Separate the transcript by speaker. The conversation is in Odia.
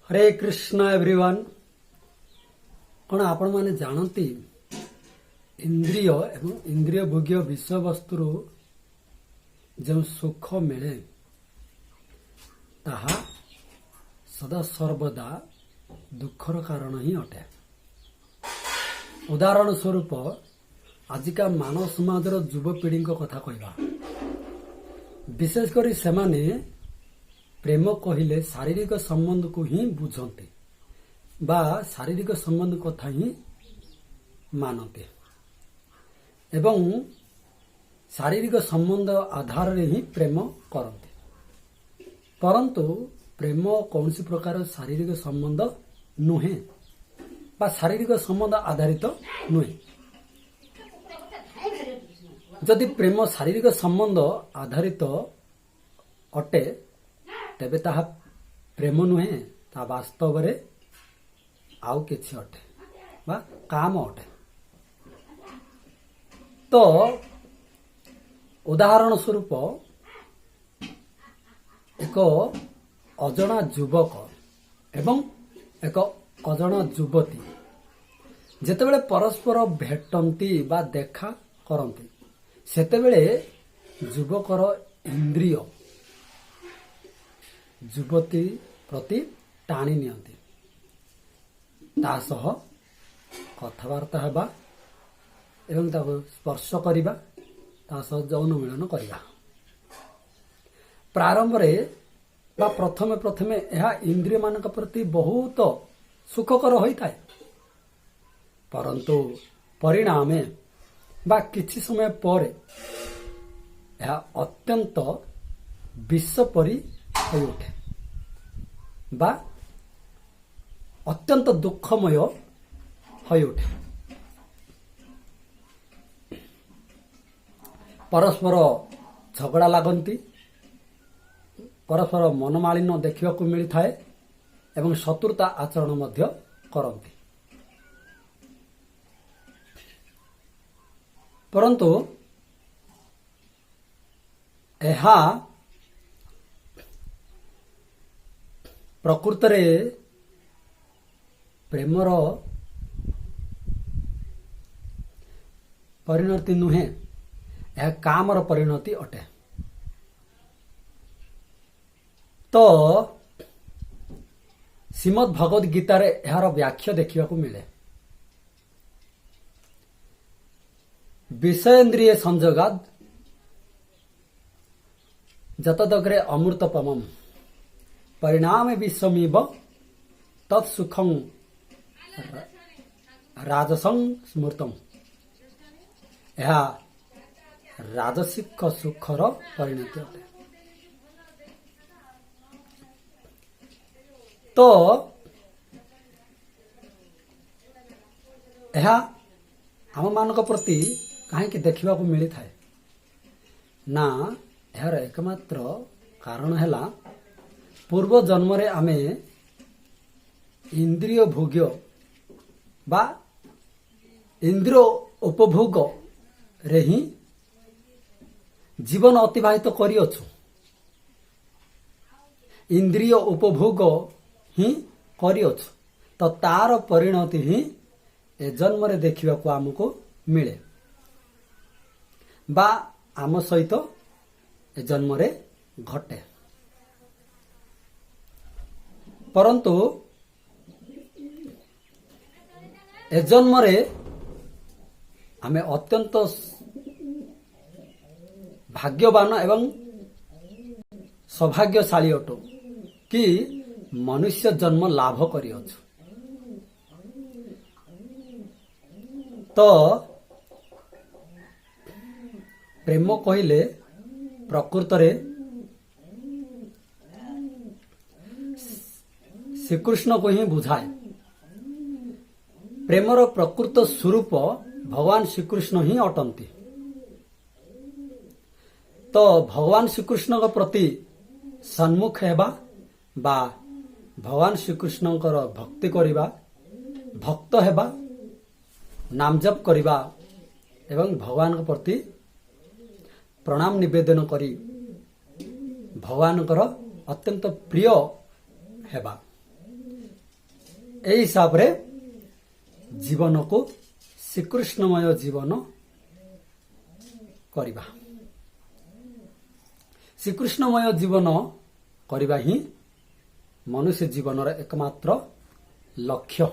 Speaker 1: ହରେ କୃଷ୍ଣ ଏଭ୍ରିୱାନ୍। କ'ଣ ଆପଣମାନେ ଜାଣନ୍ତି, ଇନ୍ଦ୍ରିୟ ଏବଂ ଇନ୍ଦ୍ରିୟ ଭୋଗ୍ୟ ବିଷୟବସ୍ତୁରୁ ଯେଉଁ ସୁଖ ମିଳେ, ତାହା ସଦା ସର୍ବଦା ଦୁଃଖର କାରଣ ହିଁ ଅଟେ? ଉଦାହରଣ ସ୍ୱରୂପ ଆଜିକା ମାନବ ସମାଜର ଯୁବପିଢ଼ିଙ୍କ କଥା କହିବା। ବିଶେଷ କରି ସେମାନେ ପ୍ରେମ କହିଲେ ଶାରୀରିକ ସମ୍ବନ୍ଧକୁ ହିଁ ବୁଝନ୍ତି ବା ଶାରୀରିକ ସମ୍ବନ୍ଧ କଥା ହିଁ ମାନନ୍ତି ଏବଂ ଶାରୀରିକ ସମ୍ବନ୍ଧ ଆଧାରରେ ହିଁ ପ୍ରେମ କରନ୍ତି। ପରନ୍ତୁ ପ୍ରେମ କୌଣସି ପ୍ରକାର ଶାରୀରିକ ସମ୍ବନ୍ଧ ନୁହେଁ ବା ଶାରୀରିକ ସମ୍ବନ୍ଧ ଆଧାରିତ ନୁହେଁ। ଯଦି ପ୍ରେମ ଶାରୀରିକ ସମ୍ବନ୍ଧ ଆଧାରିତ ଅଟେ, ତେବେ ତାହା ପ୍ରେମ ନୁହେଁ, ତାହା ବାସ୍ତବରେ ଆଉ କିଛି ଅଟେ ବା କାମ ଅଟେ। ତ ଉଦାହରଣ ସ୍ୱରୂପ ଏକ ଅଜଣା ଯୁବକ ଏବଂ ଏକ ଅଜଣା ଯୁବତୀ ଯେତେବେଳେ ପରସ୍ପର ଭେଟନ୍ତି ବା ଦେଖା କରନ୍ତି, ସେତେବେଳେ ଯୁବକର ଇନ୍ଦ୍ରିୟ ଯୁବତୀ ପ୍ରତି ଟାଣି ନିଅନ୍ତି, ତା ସହ କଥାବାର୍ତ୍ତା ହେବା ଏବଂ ତାକୁ ସ୍ପର୍ଶ କରିବା, ତା ସହ ଯୌନ ମିଳନ କରିବା। ପ୍ରାରମ୍ଭରେ ବା ପ୍ରଥମେ ପ୍ରଥମେ ଏହା ଇନ୍ଦ୍ରିୟମାନଙ୍କ ପ୍ରତି ବହୁତ ସୁଖକର ହୋଇଥାଏ। ପରନ୍ତୁ ପରିଣାମେ ବା କିଛି ସମୟ ପରେ ଏହା ଅତ୍ୟନ୍ତ ବିଷ ପରି ହୋଇଉଠେ ବା ଅତ୍ୟନ୍ତ ଦୁଃଖମୟ ହୋଇଉଠେ। ପରସ୍ପର ଝଗଡ଼ା ଲାଗନ୍ତି, ପରସ୍ପର ମନମାଳିନ୍ୟ ଦେଖିବାକୁ ମିଳିଥାଏ ଏବଂ ଶତ୍ରୁତା ଆଚରଣ ମଧ୍ୟ କରନ୍ତି। ପରନ୍ତୁ ଏହା ପ୍ରକୃତରେ ପ୍ରେମର ପରିଣତି ନୁହେଁ, ଏହା କାମର ପରିଣତି ଅଟେ। ତ ଶ୍ରୀମଦ୍ ଭଗବତ ଗୀତାରେ ଏହାର ବ୍ୟାଖ୍ୟା ଦେଖିବାକୁ ମିଳେ। ବିଷୟେନ୍ଦ୍ରିୟ ସଂଯୋଗାଦ ଯତଦଗ୍ରେ ଅମୃତପମମ୍ ପରିଣାମେ ବିଷମିବ ତତ୍ସୁଖଂ ରାଜସଂ ସ୍ମୃତಂ। ଏହା ରାଜସିକ ସୁଖର ପରିଣତି ଅଟେ। ତ ଏହା ଆମମାନଙ୍କ ପ୍ରତି କାହିଁକି ଦେଖିବାକୁ ମିଳିଥାଏ ନା, ଏହାର ଏକମାତ୍ର କାରଣ ହେଲା ପୂର୍ବ ଜନ୍ମରେ ଆମେ ଇନ୍ଦ୍ରିୟ ଭୋଗ୍ୟ ବା ଇନ୍ଦ୍ରିୟ ଉପଭୋଗରେ ହିଁ ଜୀବନ ଅତିବାହିତ କରିଅଛୁ, ଇନ୍ଦ୍ରିୟ ଉପଭୋଗ ହିଁ କରିଅଛୁ। ତ ତାର ପରିଣତି ହିଁ ଏ ଜନ୍ମରେ ଦେଖିବାକୁ ଆମକୁ ମିଳେ ବା ଆମ ସହିତ ଏ ଜନ୍ମରେ ଘଟେ। ପରନ୍ତୁ ଏ ଜନ୍ମରେ ଆମେ ଅତ୍ୟନ୍ତ ଭାଗ୍ୟବାନ ଏବଂ ସୌଭାଗ୍ୟଶାଳୀ ଅଟୁ କି ମନୁଷ୍ୟ ଜନ୍ମ ଲାଭ କରିଅଛୁ। ତ ପ୍ରେମ କହିଲେ ପ୍ରକୃତରେ ଶ୍ରୀକୃଷ୍ଣକୁ ହିଁ ବୁଝାଏ। ପ୍ରେମର ପ୍ରକୃତ ସ୍ୱରୂପ ଭଗବାନ ଶ୍ରୀକୃଷ୍ଣ ହିଁ ଅଟନ୍ତି। ତ ଭଗବାନ ଶ୍ରୀକୃଷ୍ଣଙ୍କ ପ୍ରତି ସମ୍ମୁଖ ହେବା ବା ଭଗବାନ ଶ୍ରୀକୃଷ୍ଣଙ୍କର ଭକ୍ତି କରିବା, ଭକ୍ତ ହେବା, ନାମ ଜପ କରିବା ଏବଂ ଭଗବାନଙ୍କ ପ୍ରତି ପ୍ରଣାମ ନିବେଦନ କରି ଭଗବାନଙ୍କର ଅତ୍ୟନ୍ତ ପ୍ରିୟ ହେବା। ଏହି ହିସାବରେ ଜୀବନକୁ ଶ୍ରୀକୃଷ୍ଣମୟ ଜୀବନ କରିବା। ଶ୍ରୀକୃଷ୍ଣମୟ ଜୀବନ କରିବା ହିଁ ମନୁଷ୍ୟ ଜୀବନର ଏକମାତ୍ର ଲକ୍ଷ୍ୟ।